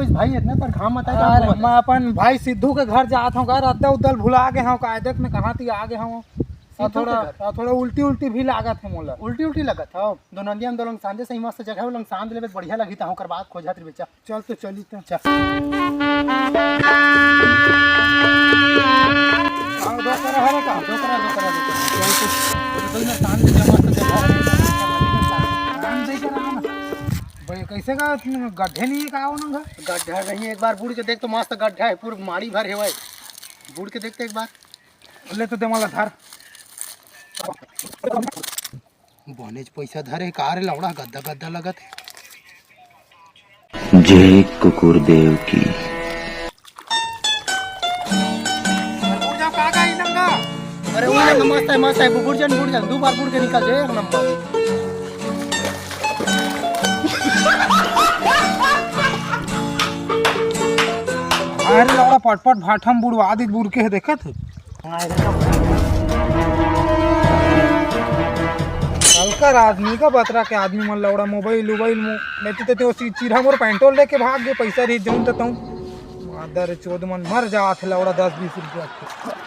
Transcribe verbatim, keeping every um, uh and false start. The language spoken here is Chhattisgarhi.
भाई, इतना पर घाम मत आए, अरे, मैं अपन भाई सिद्धू के घर जात हूँ का, रद्दा उद्दा ल भुला गे हूँ का, देख मैं कहाँ ती आ गे हूँ। सिद्धू के थोड़ा, घर? थोड़ा उल्टी उल्टी भी लागत है मोला। उल्टी उल्टी लगत है? दो नंदिया में दो लंग सांदे सही मस्त जगह है, वो लंग सांद लेबे बढ़िया लगही, ता ओकर बाद खोजत रहिबे, चल। चल तो चली तो। चल। आओ, दो करा है का? दो करा, दो करा, दो करा। चल तो। तो ना सांद लेबे मस्त जगह है। सांद दे के ना। भाई, कैसे का गड्ढे नहीं है का वो ना? गड्ढा नहीं, एक बार बूड़ के देख तो मस्त गड्ढा है, पूरा माड़ी भर है भाई। बूड़ के देखते एक बार। ले तो दे मोला धर। बनेच पैसा धरे का रे लौड़ा, गद्दा गद्दा लगत है। जय कुकुर देव की। अरे वो ना मस्त है, मस्त है, बुड़ जान, बुड़ जान, दो बार बुड़ के निकल जाए, एक नंबर। अरे लौड़ा पटपट भाठम बुड़वा दी, बुड़ के है, देखत है। हल्का आदमी का बतरा के आदमी मन लौड़ा मोबाइल उबाइल मो लेते ते, ते चिरहा मोर पैंटोल लेके भाग गए, पैसा रही जौन त तौन। मादर चोद मन मर जात है लौड़ा दस बीस रुपया के।